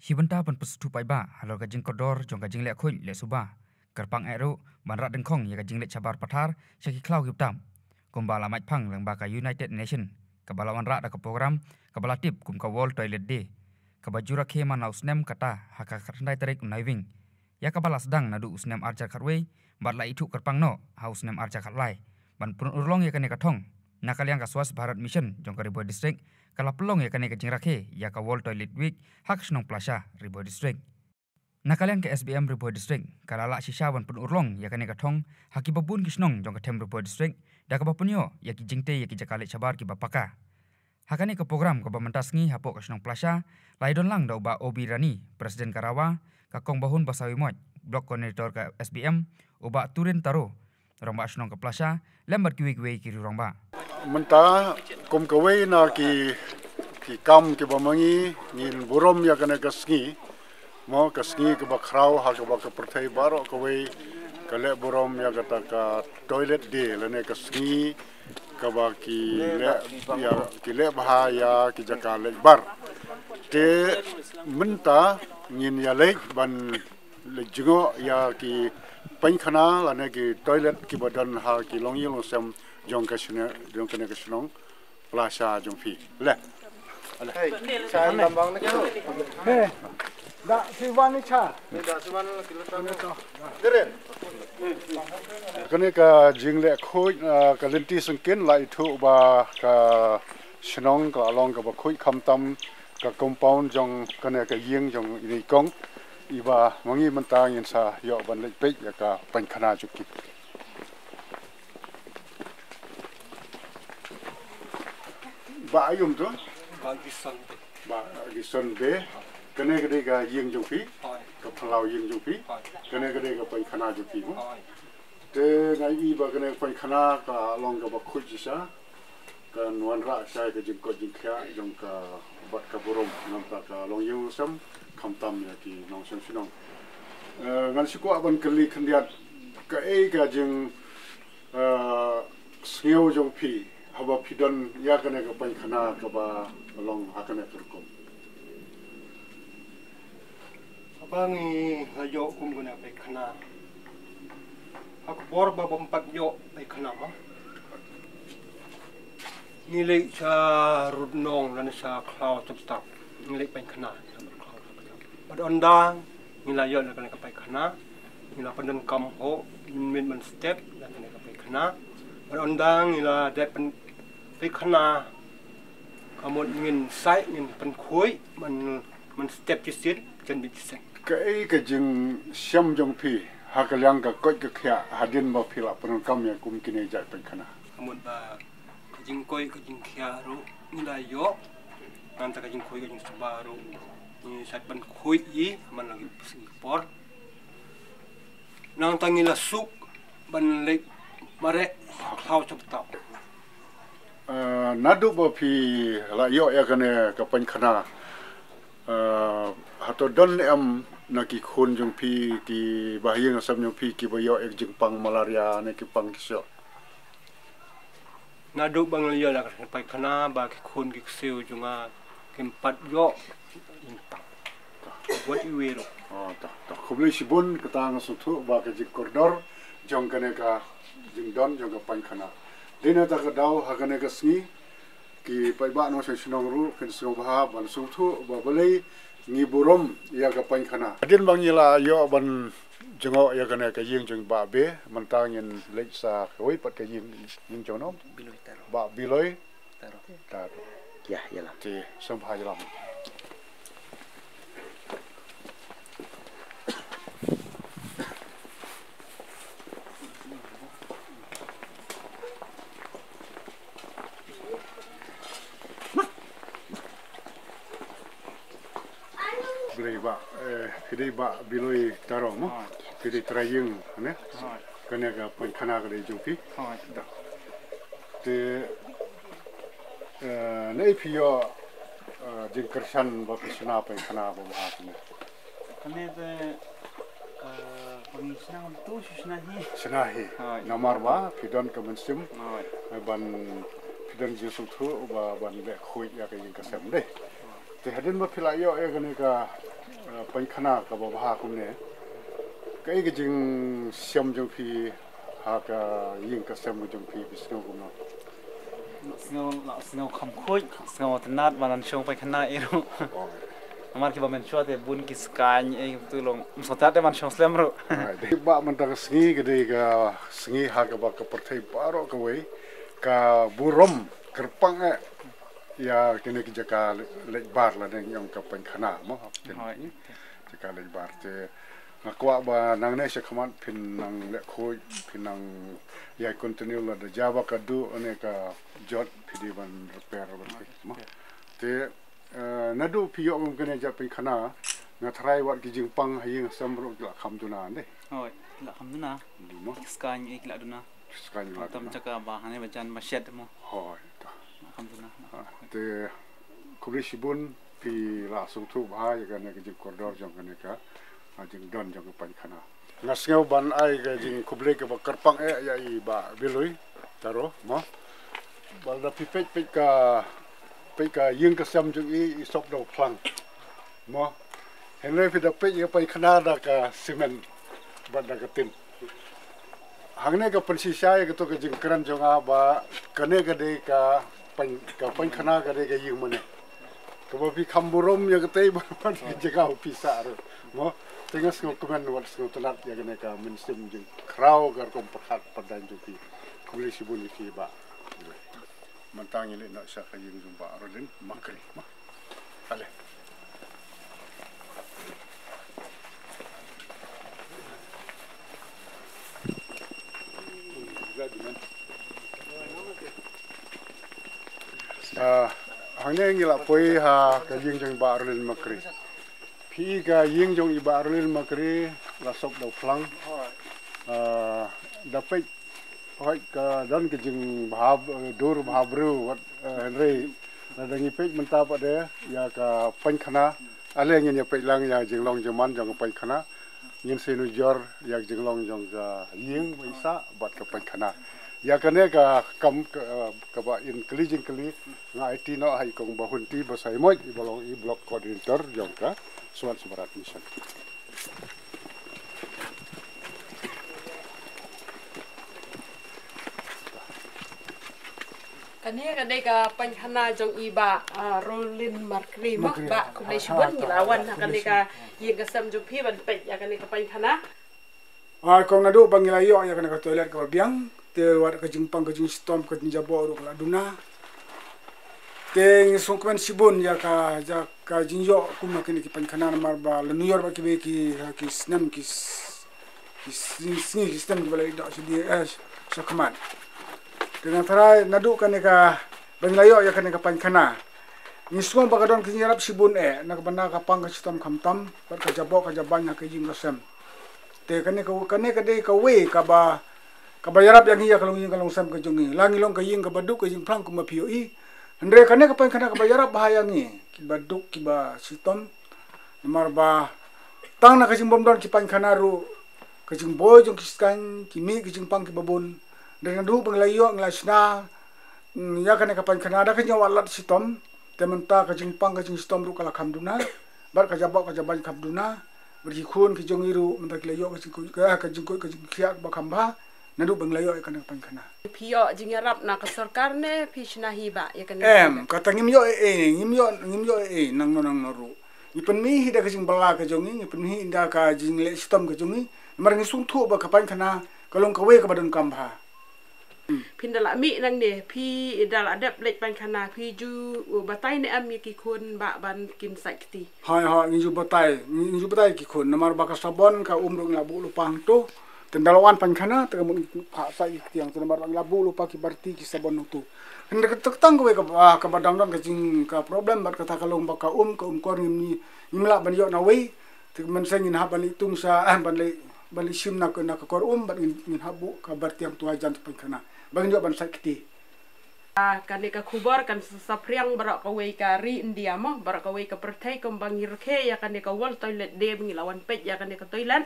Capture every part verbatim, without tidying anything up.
Shi bynta ban pynsngewthuh paidbah halor ka jingkordor jong ka jingleh khuid leh suba, kyrpang eh ruh ban rah dyngkhong ïa ka jingleit shabar pathar sha ki khlaw ki btap. Kumba la mait phang lyngba ka United Nation, kaba la wanrah da ka program kaba la tip kum ka World Toilet Day, kaba ju rakhe man la u snem kata ha ka khatkhyndai tarik u Naiwieng, ïa kaba la sdang naduh u snem arhajar khatwei bad la ithuh kyrpang noh ha u snem arhajar khatlai ban pynurlong ïa kane ka thong. Na ka liang ka Swachh Bharat Mission jong ka Ri Bhoi District ka la pynlong ïa kane ka jingrakhe ïa ka World Toilet Week ha ka shnong Plasha, Ri Bhoi District. Na ka liang ka S B M Ri Bhoi District ka la lah shisha ban pynurlong ïa kane ka thong ha kiba bun ki shnong jong ka them Ri Bhoi District, da kaba pynïoh ïa ki jingtei ïa ki jaka leit shabar kiba paka. Ha kane ka program kaba mynta sngi hapoh ka shnong Plasha, la ïadon lang da u Bah O B Rani, President ka RAWA, ka Kong Bahun Basaiawmoit, Block Coordinator ka S B M, u Bah Turin Taro, Rangbah Shnong ka Plasha, lem bad kiwei kiwei ki riew rangbah. Mynta kum kawei na ki, ki kam kiba ma ngi, ngin burom ïa kane ka sngi, mo, ka sngi kaba khraw ha kaba ka pyrthei baroh kawei ka leh burom ïa kata ka Toilet Day, lane ka sngi kaba ki leh ïa, ki leh bha ïa ki jaka leit bar. Te mynta ngin ïa leit ban leit jngoh ïa ki paikhana lane ki toilet kiba don ha ki longïing longsem jong ka shne-, jong kane ka shnong Plasha jong phi. Le. Hey, sa lambang na kau. Hey, da siwan ni cha. Ni da siwan ni kilo sa. Deren. Kane ka jingleh khuid, ah, ka lynti syngkien la ithuh ba ka shnong ka la long kaba khuid khamtam ka compound jong kane ka ïing jong ine i kong. Iba ma ngi mynta ngin sa ïoh ban leit peit ïa ka paikhana jong ki. Ba aïu to? Ba Gison Be. Ba Gison Be. Kane ka dei ka ïing jong phi? Hooid. Ka phyllaw ïing jong phi? Hooid. Kane ka dei ka paikhana jong phi mo? Hooid. Te nga i ba kane ka paikhana ka long kaba khuid shisha. Kan wanrah sha ka jingkoit jingkhiah jong ka bad ka burom namar ka longïing longsem khamtam ïa ki nongshong shnong. Eh, ngan shu kwah ban kylli khyndiat, kaei ka jing, eh, sngew jong phi haba phi don ïa kane ka paikhana kaba long ha kane ka rukom? Haba ngi la ïoh kum kane ka paikhana, ha ka por ba bym pat ïoh paikhana ma, ngi leit sha rud nong lane sha khlaw sha btap, ngi leit paikhana. Bad ynda ngi la ïoh ïa kane ka paikhana, ngi la pyndonkam ho, mynmiet mynstep ïa kane ka paikhana. Bad ynda ngi la dep pyn-, paikhana, ka mut ngin sait, ngin pynkhuid, man, mynstep shisien, jan bit shisien. Kaei ka jingshem jong phi ha ka liang ka koit ka khiah hadien ba phi la pyndonkam ïa kum kine jait paikhana? Ka mut ba ka jingkoit ka jingkhiah ruh ngi la ïoh, nangta ka jingkhuid ka jingsuba ruh ngi sait pynkhuid ïa man la ki por. Nangta ngi la suk ban leit mareh khlaw sha btap. Eh, naduh ba phi la ïoh ïa kane ka paikhana, eh, hato don em na ki khun jong phi, ki bahaïing hasem jong phi kiba ïoh ïa ka jingpang malaria ne ki pang ki soh? Naduh ba ngi la ïoh ïa ka paikhana ba ki khun ki ksiew jong nga kim pat ïoh. Wat iwei ruh. Oh, ta, ta. Khublei shibun, kata nga sngewthuh ba ka jingkordor jong kane ka jingdon jong ka paikhana. Dei na kata ka daw ha kane ka sngi, ki paidbah nongshong shnong ruh phin sngewbha ban sngewthuh ba balei ngi burom ïa ka paikhana. Hadien ba ngi la ïoh ban jngoh ïa kane ka ïing jong Bah Be, mynta ngin leit sa kawei pat ka ïing, ïing jong no? Biloi Taro. Bah Biloi Taro. Taro. Ïa, ïalam. Te sngewbha ïalam. Blei Bah, eh, phi dei Bah Biloi Taro mo? Hooid. Phi dei trai ïing, ne? Hooid. Kane ka paikhana ka dei jong phi? Hooid. Te, eh, naei phi ïoh, eh, jingkyrshan ba phi shna paikhana ba bha kane? Kane te, eh, ba ngi shna kumto shu shna hi. Shna hi. Hooid. Namar ba phi don ka mynsiem. Hooid. Eh, ban phi don jingsngewthuh ba ban leh khuid ïa ka ïing ka sem de. Te hadien ba phi la ïoh ïa kane ka Paikhana kaba bha kumne, kaei ka jingshem jong phi ha ka ïing ka sem jong phi, phi sngew kumno? Sngew, la sngew kham khuid, sngew tynnad ban shong paikhana ïa ruh. Namar kiba mynshuwa te bun ki skaiñ, eh, tu long, ym sngewtynnad te ban shong slem ruh. Ai, dei ba mynta ka sngi ka dei ka sngi ha kaba ka pyrthei baroh kawei ka burom kyrpang eh ïa kine ki jaka leit bar lane ïong ka paikhana mo. Hooid. Jaka leit bar te nga kwah ba nangne sha khmat phin nang leh khuid, phin nang ïai continue lada jia ba ka duh ne ka jot phi dei ban repair ban mo. Te, eh, naduh phi ïoh kum kane jaka paikhana, nga tharai wat ki jingpang ha ïing ha sem ruh ki la kham duna ne. Hooid, ki la kham duna. Mo. Ki skaiñ eh ki la duna. Ki skaiñ la duna. Tam jaka ba hane ba jan ba shet mo. Hooid. Kham duna. Ah, te khublei shibun phi la sngewthuh bha ïa kane ka jingkordor jong kane ka, ah, jingdon jong ka paikhana. Nga sngew ban ai ka jingkhublei kaba kyrpang eh ïa i Bah Bilui Taro mo. Ba lada phi peit, peit ka, peit ka ïing ka sem jong i, i sop da u phlang mo. Hynrei phi da peit ïa ka paikhana da ka cement bad da ka tin. Hangne ka pynshisha ïa kato ka jingkren jong nga ba kane ka dei ka pain, ka paikhana ka dei ka ïing mane. Kaba phi kham burom ïa katei ba, ba ka jaka u pisa ruh mo. Te nga sngewkmen wat sngewtynnad ïa kane ka mynsiem jingkhraw ka rukom pyrkhat pyrdain jong phi. Khublei shibun ïa phi Bah. Mynta ngi leit noh sha ka ïing jong Bah Rolin Makri mo. Ale. Ah, hangne ngi la poi ha ka ïing jong Bah Rolin Makri. Phi i ka ïing jong i Bah Rolin Makri la sop da u phlang. Ah, da peit hooid ka don ka jingbha, dur bha briew wat, eh, hynrei lada ngi peit mynta pat de ïa ka paikhana, ale ngin ïa peit lang ïa jinglong jingman jong ka paikhana. Ngin sa ïanujor ïa ka jinglong jong ka ïing ba i sah bad ka paikhana. Ïa kane ka kam ka, eh, kaba in kylli jingkylli nga aiti noh ha i kong Bah Hunti Basaiawmoit iba long i block coordinator jong ka Swachh Bharat Mission. Kane ka dei ka paikhana jong i Bah, ah, Rolin Makri mo. Makri. Bah, khublei shibun, ngi la wan ha kane ka ïing ka sem jong phi ban peit ïa kane ka paikhana. Ah, kong, naduh ba ngi la ïoh ïa kane ka toilet kaba biang, te wat ka jingpang ka jingshitom ka jingjaboh ruh ka la duna. Te ngi sngewkmen shibun ïa ka, ïa ka jingïoh kum ha kine ki paikhana namar ba la nujor bad kiwei ki, ha ki snem ki s-, ki sngi, sngi ki snem kiba la ïoh sha die, eh, sha khmat. Te nga tharai naduh kane ka, ba ngi la ïoh ïa kane ka paikhana, ngi sngew ba ka don ka jingïarap shibun eh na ka bynta ka pang ka shitom khamtam bad ka jaboh ka jabañ ha ka ïing ka sem. Te kane ka, kane ka dei kawei kaba, kaba ïarap ïa ngi ïa ka longïing ka longsem ka jong ngi. La ngi long ka ïing kaba duk ka jingphlang kumba phi ïohi. Hynrei kane ka paikhana kaba ïarap bha ïa ngi kiba duk kiba shitom. Namar ba tang na ka jingbym don ki paikhana ruh, ka jingboi jong ki skaiñ, ki mih ki jingpang kiba bun. Hynrei naduh ba ngi la ïoh, ngi la shna, mm, ïa kane ka paikhana da ka jingwad lad shitom. Te mynta ka jingpang ka jingshitom ruh ka la kham duna bad ka jaboh ka jabañ kham duna. Bad ki khun ki jong ngi ruh mynta ki la ïoh ka jingkhuid ka, ka jingkhuid ka jingkhiah ba kham bha. Naduh ba ngi la ïoh ïa kane ka paikhana. Phi ïoh jingïarap na ka sorkar ne phi shna hi Bah ïa kane? Em, kata ngim ïoh ei ei, ngim ïoh, ngim ïoh ei ei nangno nangno ruh. Ngi pynmih hi da ka jingbylla ka jong ngi, ngi pynmih hi da ka jingleh shitom ka jong ngi. Namar ngi sngewthuh ba ka paikhana ka long kawei kaba donkam bha. Phin da la mih nangne, phi da la dep leit paikhana, phi ju batai ne em ïa ki khun Bah ban kin sait kti? Hooid, hooid, ngi ju batai, ngi ju batai ki khun. Namar ba ka sabon ka um ruh ngi la buh lypa hangto. Te ynda la wan paikhana te ka mut phah sait kti hangto namar ba ngi la buh lypa ki balti ki sabon hangto. Hynrei kata tang kawei kaba, kaba dang don ka jing ka problem bad kata ka long ba ka um, ka um kor ngim, ngim lah ban ïoh nawei. Te mynsiem ngin hap ban leit tung sha, ah, ban leit, ban leit shim na ka, na ka kor um bad ngin, ngin hap buh ka balti hangto hajan paikhana ba ngin ïoh ban sait kti. Ah, kane ka khubor kan sa-, saphriang baroh kawei ka ri India mo, baroh kawei ka pyrthei kumba ngi rakhe ïa kane ka World Toilet Day ba ngi la wan peit ïa kane ka toilet.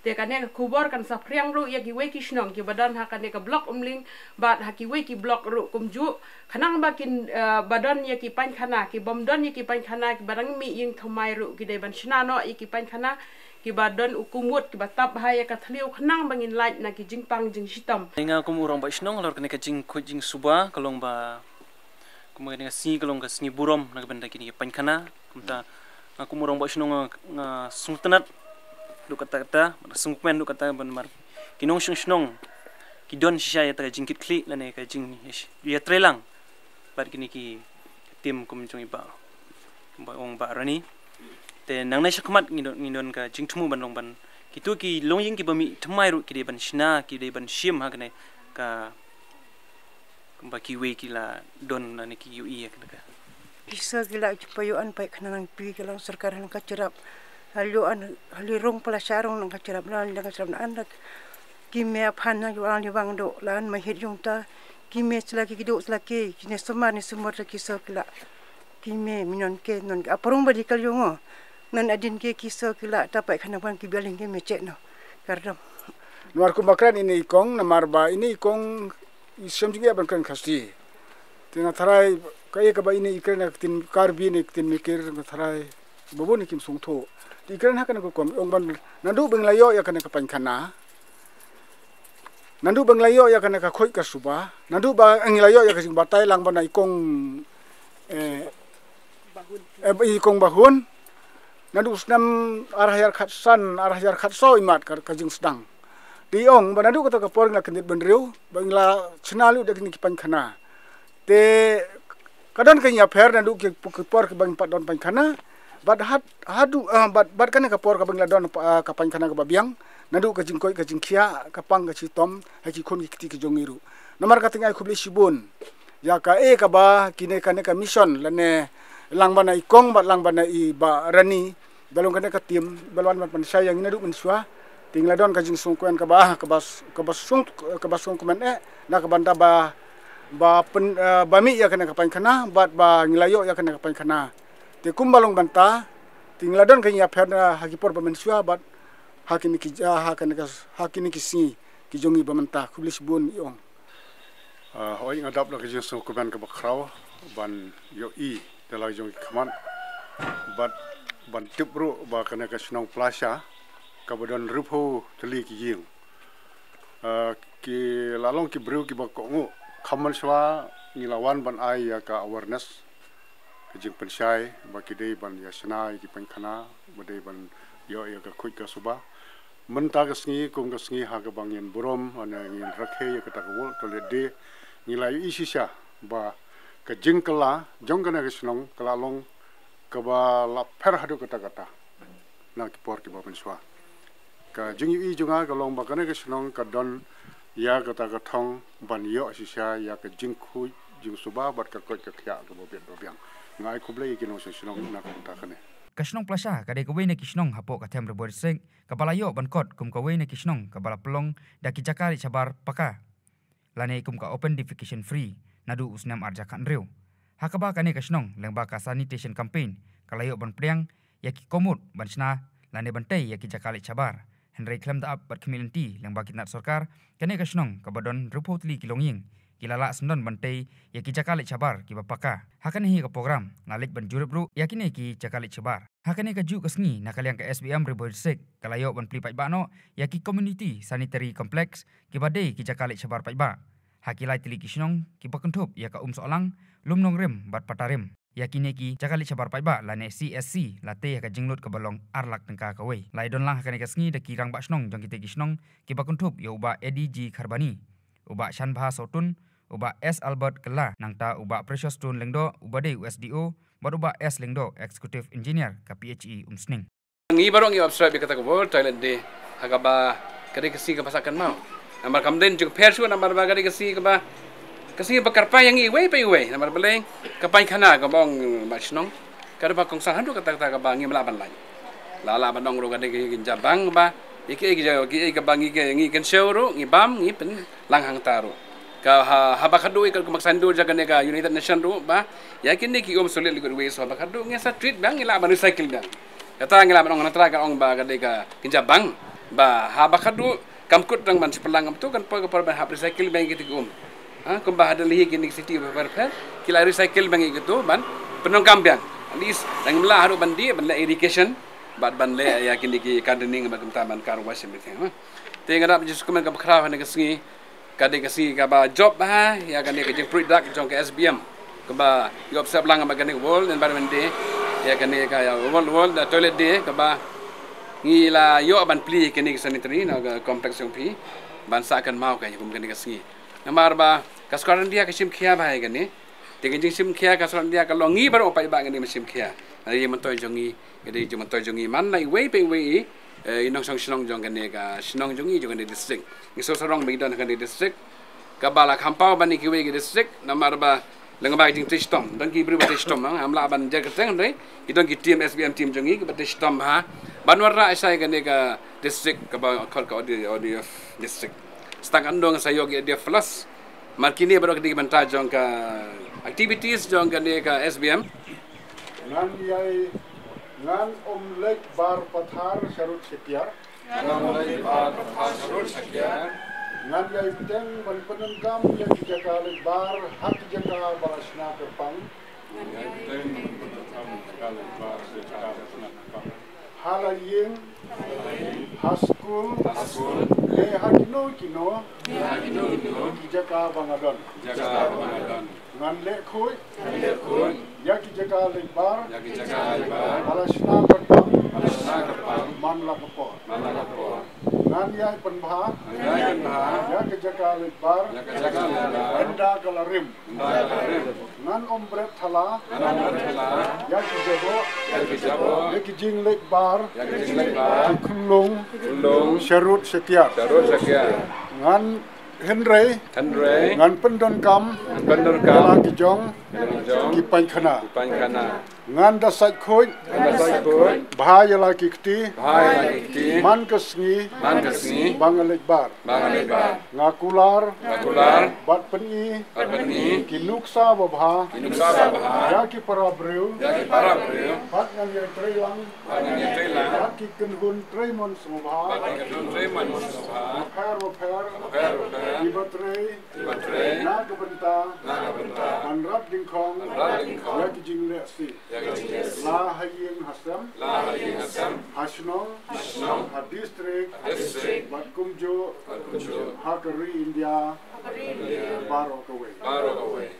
Te kane ka khubor kan saphriang ruh ïa kiwei ki shnong kiba don ha kane ka block Umling bad ha kiwei ki block ruh kumjuh. Khnang ba kin, eh, ba don ïa ki paikhana, ki bym don ïa ki paikhana, kiba dang mih ïing thymmai ruh ki dei ban shna noh ïa ki paikhana kiba don u kumut, kiba tap bha ïa ka thliew khnang ba ngin lait na ki jingpang jingshitom. Nga kum u rangbah shnong halor kane ka jingkhuid jingsuba ka long ba, kum kane ka sngi ka long ka sngi burom na ka bynta kine ki paikhana. Kumta nga kum u rangbah shnong nga, nga sngewtynnat duh katta katta, sngewkmen duh katta ban mar ki nongshong shnong ki don shisha ïa kata ka jingkitkhlieh lane ka jingïatreilang bad kine ki tim kum jong i Bah, Bah, ong Bah Rani. Te nangne shakhmat ngi don, ngi don ka jingthmu ban long ban kito ki longïing kiba mih thymmai ruh ki dei ban shna, ki dei ban shim ha kane ka, kumba kiwei ki la don lane ki ïohi ïa kane ka. Ki sa ki la ju payo an paikhanang pi ka long sorkar nang ka cherap. Halio an, halio rong pala sharong nang ka cherap, nang ka cherap na an dak. Ki me aphan nang ju an li bang do la an ma hit jong ta. Ki me sla ki do sla ki, ki ne sumar ne sumar ki sa ki la. Ki me minon ke non ki aparong ba di kal jong o. Non adin ke ki sa ki la ta paikhanang ban ki bialing ke me chek no. Kardom. Namar kumba kren ine i kong, namar ba ine i kong i shem jingeh ban kren Khasi. Te nga tharai ka ïa kaba ine i kren ka ktien Karbi ne ktien Mikir, nga tharai ba bun kim sngewthuh. Te i kren ha kane ka kum ong ban naduh ba ngi la ïoh ïa kane ka paikhana. Naduh ba ngi la ïoh ïa kane ka khuid ka suba. Naduh ba ngi la ïoh ïa ka jingbatai lang ba na i kong, eh, eh, i kong Bahun. Naduh u snem ar hajar khatsan, ar hajar khatsaw imat ka, ka jingsdang. Te i ong ba naduh kata ka por ngi la kyndit bynriew ba ngi la shna lut da kine ki paikhana. Te ka don ka ïapher naduh ki, ki por kiba ngi pat don paikhana. Bad had, haduh, ah, bad, bad kane ka por kaba ngi la don, ah, ka paikhana kaba biang. Naduh ka jingkoit ka jingkhiah, ka pang ka shitom ha ki khun ki kti ki jong ngi ruh. Namar kata nga ai khublei shibun ïa ka, eh, kaba kine kane ka mission lane lang ba na i kong bad lang ba na i Bah Rani. Ba long kane ka tim ba la wan ban pynshai ïa ngi naduh mynshuwa. Te ngi la don ka jingsngewkmen kaba, kaba, kaba sngewkmen eh na ka bynta ba, ba pyn, eh, ba mih ïa kane ka paikhana bad ba ngi la ïoh ïa kane ka paikhana. Te kumba long bynta te ngi la don ka ïapher ha ki por ba mynshuwa bad ha kine ki, ha kane ka, ha kine ki sngi ki jong ngi ba mynta. Khublei shibun i ong. Ah, hooid nga dap da ka jingsngewkmen kaba khraw ban ïohi da la jong ki khmat bad ban tip ruh ba kane ka shnong Plasha kaba don hynriewphew tylli ki ïing. Ah, ki la long ki briew kiba kohnguh, kham mynshuwa ngi la wan ban ai ïa ka awareness, ka jingpynshai ba ki dei ban ïa shna ïa ki paikhana, ba dei ban ïoh ïa ka khuid ka suba. Mynta ka sngi kum ka sngi ha kaba ngin burom, ha ne ngin rakhe ïa kata ka World Toilet Day, ngi la ïohi shisha ba ka jingkylla jong kane ka shnong ka la long kaba la pher haduh katta katta na ki por kiba mynshuwa. Ka jingïohi jong nga ka long ba kane ka shnong ka don ïa kata ka thong ban ïoh shisha ïa ka jingkhuid jingsuba bad ka koit ka khiah kaba biang ba biang. Nga ai khublei ïa ki nongshong shnong na ka bynta kane. Ka shnong Plasha ka dei kawei na ki shnong hapoh ka Them Ri Bhoi District kaba la ïoh ban kot kum kawei na ki shnong kaba la pynlong da ki jaka leit shabar paka lane kum ka open defecation free naduh u snem ar hajar khathynriew. Ha kaba kane ka shnong lyngba ka sanitation campaign ka la ïoh ban pdiang ïa ki khmut ban shna lane ban tei ïa ki jaka leit shabar. Hynrei khlem da ap bad khmih lynti lyngba ki tnat sorkar, kane ka shnong kaba don hynriewphew tylli ki longïing ki la lah syndon ban tei ïa ki jaka leit shabar kiba paka. Ha kane hi ka program la leit ban jurip ruh ïa kine ki jaka leit shabar. Ha kane kajuh ka sngi na ka liang ka S B M Ri Bhoi District ka la ïoh ban plie paidbah noh ïa ki community sanitary complex kiba dei ki jaka leit shabar paidbah ha ki lai tylli ki shnong kiba kynthup ïa ka Umsohlang, Lumnongrim bad Patarim. Ïa kine ki jaka leit shabar paidbah lane C S C la tei ha ka jinglut kaba long ar lak tyngka kawei. La ïadon lang ha kane ka sngi da ki rangbah shnong jong kitei ki shnong kiba kynthup ïa u Bah A D G Kharbani, u Bah Shanbha Sotun, u Bah S Albert Kylla, nangta u Bah Precious Tun Lyngdoh uba dei u S D O bad u Bah S Lyngdoh, Executive Engineer ka P H E Umsning. Ngi baroh ngi observe ïa kata ka World Toilet Day ha kaba ka dei ka sngi kaba sah kynmaw. Namar kam dei jingpher shuh namar ba ka dei ka sngi kaba, ka sngi ba kyrpang ïa ngi iwei pa iwei namar balei ka paikhana kaba ong Bah Shnong ka dei ba kongsan haduh katta katta kaba ngim lah ban lait. La lah ban ong ruh ka dei ka jabang ba ïa kiei kiei kaba ngi kynshew ruh ngi bam ngi pynlang hangta ruh. Ka ha, haba khadduh ïa ka, ka mak saiñdur jong kane ka United Nation ruh ba ïa kine ki um solid liquid waste haba khadduh ngi sa treat biang, ngi lah ban recycle biang. Kata ngi lah ban ong, na trai ka ong ba ka dei ka kynja bang ba haba khadduh kam kut tang ban shu pynlang kumto, kan poi ka por ban hap recycle biang ïa kito ki um. Ha, kumba ha Delhi kine ki city bapher bapher ki la recycle biang ïa kito ban pyndonkam biang. At least dang ym lah haduh ban dih ban leh irrigation bad ban leh ïa kine ki gardening bad kumta ban car wash everything, ha. Te nga dap ju sngewkmen kaba khraw ha kane ka sngi, ka dei ka sngi kaba jop bha ïa kane ka jingpyrshah dak jong ka S B M kaba ïoh pynshai lang bad kane ka World Environment Day, ïa kane ka, ïa, World, World Toilet Day kaba ngi la ïoh ban plie ïa kane ka sanitary na ka complex jong phi ban sah kynmaw ka ïa kum kane ka sngi. Namar ba ka Sorkar India ka shim khia bha ïa kane. Te ka jingshim khia ka Sorkar India ka long ngi baroh paidbah ngi dei ban shim khia. Ka dei jingmyntoi jong ngi, ka dei jingmyntoi jong ngi man la iwei pa iwei i, eh, i nongshong shnong jong kane ka shnong jong ngi, jong kane district. Ngi sngewsarong ba ngi don ha kane district kaba la kham paw ban ïa kiwei ki district namar ba lyngba ka jingtrei shitom, don ki briew ba trei shitom, ngam lah ban jer kyrteng, hynrei ki don ki team, S B M team jong ngi kiba trei shitom bha ban wanrah shai kane ka district kaba khot ka O D, O D F district. Sa tang katno nga sa ïoh ki idea flash. Mar kine baroh ka dei ki bynta jong ka activities jong kane ka S B M. Ngan ïai, ngan ym leit bar pathar sharud shakiar. Ngan ym leit bar pathar sharud shakiar. Ngan ïai bteng ban pyndonkam ïa ki jaka leit bar ha ki jaka ba la shna kyrpang. Ngan ïai bteng ban pyndonkam ïa ki jaka leit bar ha ki jaka ba la shna kyrpang. Ha la ïing, ha skul, ha skul, ne ha kino kino, ne ha kino kino, ki jaka ba nga don, jaka ba nga don. Ngan leh khuid, ngan leh khuid ïa ki jaka leit bar, ïa ki jaka leit bar, ba la shna kyrpang, ba la shna kyrpang, man la ka por, man la ka por. Ngan ïai pynbha, ngan ïai pynbha ïa ki jaka leit bar, ïa ki jaka leit bar, ynda ka la rim. Ngan ym bret thala, ngan ym bret thala ïa ki jaboh, ïa ki jaboh, ïa ki jingleit bar, ïa ki jingleit bar, ki khunlung, khunlung, sharud shakiar, sharud shakiar. Ngan, hynrei, hynrei, ngan pyndonkam, ngan pyndonkam ïa la ki jong, ïa la ki jong, ki painkhana, ki painkhana. Ngan da sait khuid, ngan da sait khuid bha ïa la ki kti, bha ïa la ki kti, man ka sngi, man ka sngi ba nga leit bar, ba nga leit bar. Nga kular, nga kular bad pyni, bad pyni ki nuksa babha, ki nuksa babha ïa ki para briew, ïa ki para briew. Bad ngan ïai trei lang, bad ngan ïai trei lang ïa ki kynhun trei mon sngewbha, bad ki kynhun trei mon sngewbha bapher bapher, bapher bapher, kiba trei, kiba trei na ka bynta, na ka bynta ban rat dyngkhong, ban rat dyngkhong ïa ki jinglehse, ïa ki jinglehse, la ha ïing ha sem, la ha ïing ha sem, ha shnong, ha shnong, ha district, ha district, bad kumjuh, bad kumjuh ha ka ri India, ha ka ri India baroh kawei, baroh kawei.